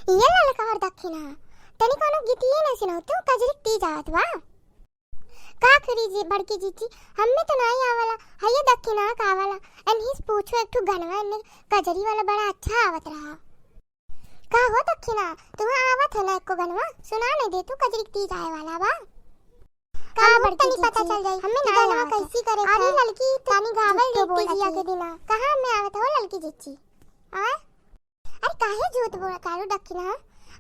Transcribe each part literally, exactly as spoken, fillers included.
ये ललका और दखिना, तनी कौनो गीतिये ना सुनाओ तू, कजरी क तीज आवत बा। का करी जी बड़की जीजी, हम्मे तो नाहीं आवला, हइये दखिना का आवला। एनही से पूछो एक ठो गनवा, एन्ने कजरी वाला बड़ा अच्छा आवत रहा। का हो दखिना, तुहा आवत है ना एको गनवा, सुना नहीं दे तू, कजरी क तीज आए वाला बा। का हमहू बड़की तनी पता जीजी, चल जाई हम्मे कि ना गनवा आवत है। कैसी करे अरे था। ललकी, तनी गावल झूठो दे बोलत तीजिया है। के दिना। कहाँ हम्मे आवत हो ललकी जीजी? आय? अरे काहे झूठ बोल कारू दखिना?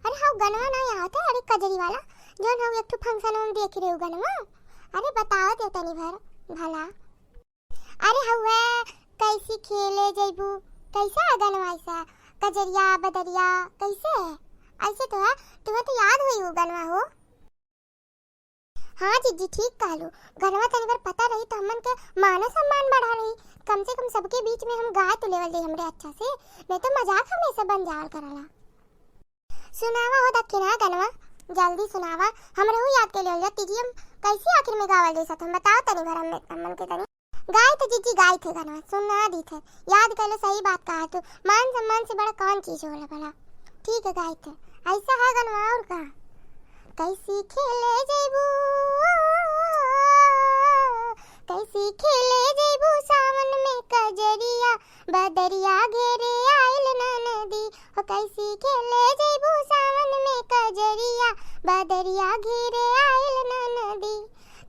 अरे हऊ गनवा ना आवत है, अरे कजरी वाला, जौन हऊ एक ठो function में देख रहे हो गनवा। अरे बतावत है तनी भर भला। अरे हउए, कैसी खेले जइबू, कैसा है गनवा ऐसा? कजरिया बदरिया कैसे है? ऐसे तो है, तुम्हें तो याद हुई वो गनवा हो। हाँ जीजी, ठीक कहलू। गनवा तनी भर पता रही तो हमन के मानो सम्मान बढ़ा रही। कम से कम सबके बीच में हम गाय तो लेवल जाई हमरे अच्छा से, नहीं तो मजाक हमेशा बन जावल करला। सुनावा हो दखिना गनवा, जल्दी सुनावा, हमरे हू याद के लेवल जा। तीजिया कैसे आखिर में गावल जाई सत हम बताओ तनी भर हमने, हमन के तनी। गाई थे जीजी, गाई थे गनवा, सुना दी थे। याद कर लो, सही बात कहा तू, मान सम्मान से बड़ा कौन चीज होला भला? ठीक है, गाई थे। ऐसा है गनवा और का? कैसी खेले जइबू, कैसी खेले जइबू सावन में कजरिया, बदरिया घेरे आइल ननदी। हो कैसी खेले जइबू सावन में कजरिया, बदरिया घेरे आइल ननदी।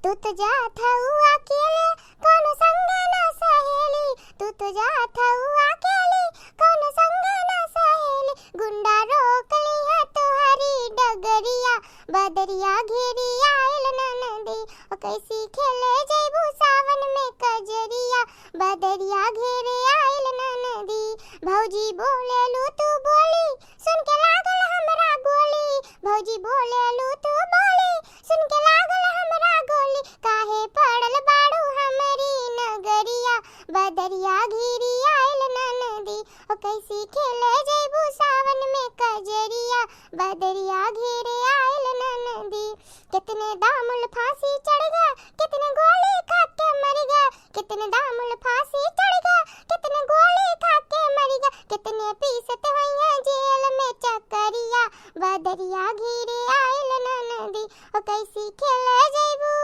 तू तो जात हऊ अकेले, कौनो संग ना सहेली। तू तो जात हऊ अकेले, कौनो संग ना सहेली। गुंडा रोक लिहे तोहरी डगरिया, बदरिया घेरी आइल ननदी। ओ कैसी खेले जइबू सावन में कजरिया, बदरिया घेरे आइल ननदी। भौजी बोलेलू तू बोली, सुन के लागल हमरा गोली। भौजी बोलेलू तू बोली, सुन के लागल हमरा गोली। काहे पड़ल बाड़ू हमरी नगरिया, बदरिया घेरी आइल ननदी। ओ कैसी खेले जइबू सावन में कजरिया, बदरिया घेरे आइल ननदी। कितने दामुल फांसी चढ़ गए, कितने गोली खा के मर गए। कितने दामुल फांसी चढ़ गए, कितने गोली खा के मर गए। कितने पीसत होइहैं जेल में चकरिया, बदरिया घेरे आइल ननदी। ओ कैसी खेले जइबू,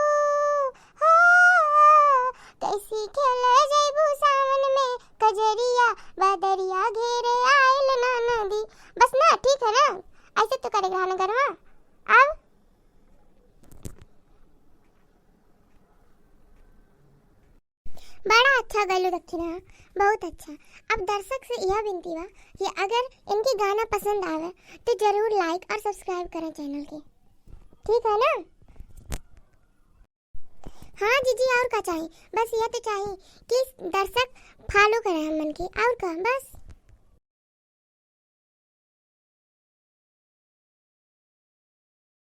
हो, कैसी खेले जइबू सावन में कजरिया, बदरिया घेरे आइल ननदी। बस ना, ठीक है ना, ऐसे तो करे रहना गनवा। अब बड़ा अच्छा गइलू दखिना, बहुत अच्छा। अब दर्शक से यह विनती बा कि अगर इनके गाना पसंद आवे तो जरूर like और subscribe करें channel के, ठीक है ना? हाँ जीजी, और का चाही? बस यह तो चाही कि दर्शक follow करें हमन के, और का, बस।